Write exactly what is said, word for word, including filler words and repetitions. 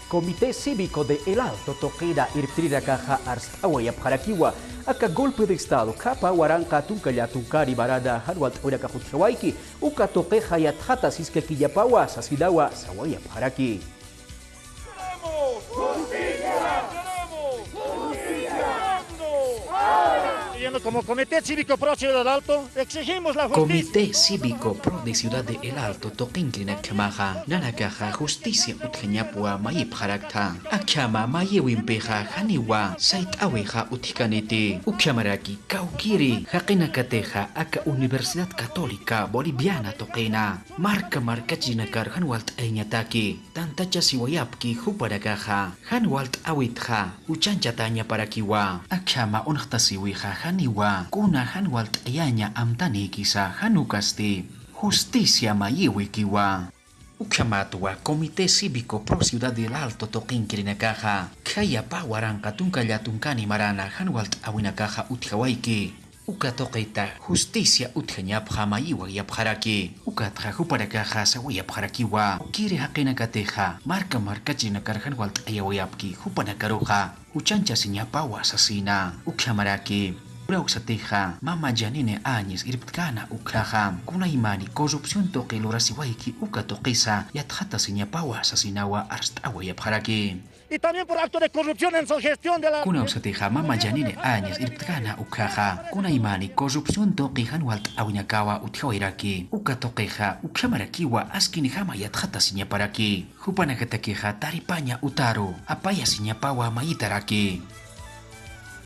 Comité Cívico de El Alto tuqina irptirinakaxa arst'awayapxarakiwa, aka golpe de estado khapa waranqa tunka llätunkani marana jan walt'awinakax utjawayki, uka tuqixa yatxata siskakiñapawa sasinawa sawayapxaraki. Como Comité Cívico Pro Ciudad del Alto, exigimos la justicia. Comité Cívico Pro de Ciudad de El Alto tuqinkirinakjamaxa nanakaxa justicia utjañapwa mayipxarakta. Akhama mayiwimpixa janiwa sayt'awixa utjkaniti. Ukhamaraki kawkiri jaqinakatixa aka Universidad Católica Boliviana tuqina marka markachirinakar jan walt'ayañataki tantachasiwayapki jupanakaxa jan walt'awitxa uchanchatañaparakiwa. Akhama unxtasiwixa janiwa kuna jan walt'ayaña amtanïkisa, jan ukasti justicia mayiwikiwa. Ukhamatwa Comité Cívico Pro Ciudad del Alto tuqinkirinakaxa khayapa waranqa tunka llätunkani marana jan walt'awinakaxa utjawayki. Uka tuqita justicia utjañapxa mayiwayapxaraki. Ukatxa jupanakaxa sawayapxarakiwa kiri jaqinakatixa marka markachirinakar jan walt'ayawayapki jupanakaruxa uchanchasiñapawa sasina. Ukhamaraki, ura uksatixa mama Janine Áñez irptkana ukhaxa kunaymani corrupción tuqi lurasiwayki uka tuqisa yatxatasiñapawa sasinawa arst'awayapxaraki. Y también por acto de corrupción en su gestión de la... Kuna uksatixa mama Janine Áñez irptkana ukhaxa kunaymani corrupción tuqi jan walt'awinakawa utjawayraki uka tuqixa ukhamarakiwa askinjama yatxatasiñaparaki. Jupanakatakixa taripaña utaru apayasiñapawa mayitaraki.